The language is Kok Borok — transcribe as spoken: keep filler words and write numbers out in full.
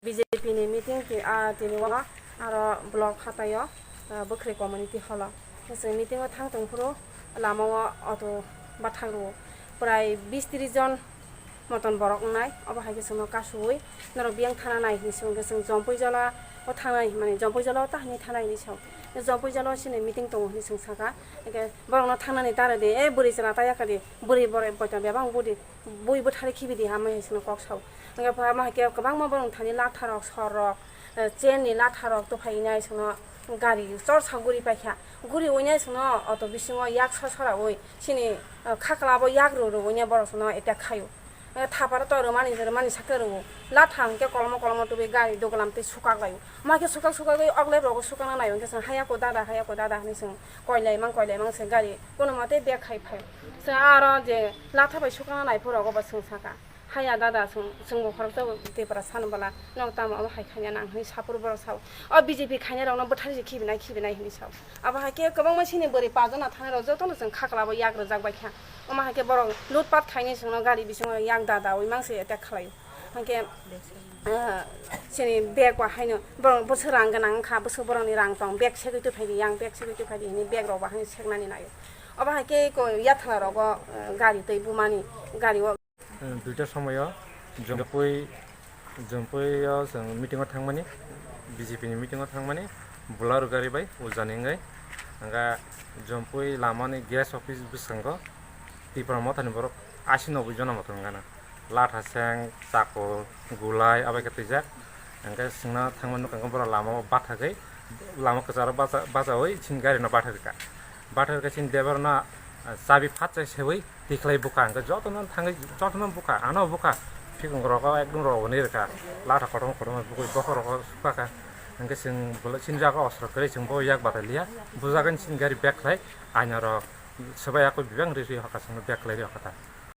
B J P ni meeting ti, ah, tini o aro block hataio, ah, Bwkhwrwi community hall o. Chwng meeting o thang tong phuru lama o auto bathang rwo. Prai bis tris jon moton borok wngnai. Obo hai khe chwngno kasuwi norok biyang thana nai hinwi se hwnkhe chwng Jompui Jola o thangnai hinmani, Jompui Jola o ta hinwi thanai hinwi sao. Jompui Jola o chini meeting tongo hinwi chwng sakha. Hwnkhe borokno thangnani ta rwdi, "E bwrwi chwla ta yakha di, bwrwi borok boita bebak wngbo di." Bui bwthari khibi di hamai hai sino kok sao. Hingke pha ma hai khe kwbangma borok thani latha rok, sor rok, eh, chain ni latha rok to phai nai sino gari chorsa guri paikha. Guri oinai sino auto bisingo yak sor sora oi sini, eh, khakla bo yak ro ro oinai borok sino attack khaio. Eh, thaparo to rwmani rwmani sakhe rwo. Latha hingke kolomo kolomo tubui gari dogolam tei sukak laio. Ma khe sukak sukak oi ogle rogo sukakna naio hingke sino haya ko dada, haya ko dada hinui song koilai mang koilai mang se gari kono mate bek khai phai. Song aro je latha bai sukakna nai phuru rogo bo song saka. Haya dada, chwng, chwngbo khoroksa Tripura sano bwla, nok tamo omo hai khaina nang hinwi saphuru borok sao. O B J P khainai rokno bwthari se khibinai, khibinai hinwi sao. Abo hai khe kwbangma sini bwrwi pajana thanai rok jotono chwng khaklabo yak rwjak bai kha. Omo hai khe borok lutpat khainai chwngno gari bisingo yak dada oi mang se attack khlaio. Hwnkhe, ah, sini bag bo haino borok bwswk rang gwnang wngkha, bwswk borokni rang tong, bag segwi tubuphaidi, yang bag segwi tubuphaidi hinwi bag rok bo haino seknani naio. Obo hai khe ko yathana rogo, ah, gari twi bumani, gari o. Duita somoyo Jompui, Jompui o chwng meeting o thangmani, B J P ni meeting o thangmani, Bolero gari bai ujani wngwi. Hwnka Jompui lama ni gas office bwskango Tipra Motha ni borok asi noboi jona motom wngana. Latha seng, chakol, gulai abai khe twijak. Hwnka chwngno thangmani nukha borok lama o bathagwi, lama kwcharo bacha-, bachaui chini gari no bathagwi kha. Bathagwi kha chini driver no, ah, chabi phatsa seui Tikhlai bwkha hwnkhe jotono thangwi jotono bwkha, ano bwkha, phikung rogo ekdom rogoni rwkha, latha kotorma kotorma bwkwi bokhorogo sukha kha, hwnkhe chwng bolai chini jaga osro kwrwi chwng bo yak batai liya, bujagani chini gari bag khlai, aina rok swbai yakwi bebak ri ri hokha chwngno bag khlai ri hokha ta.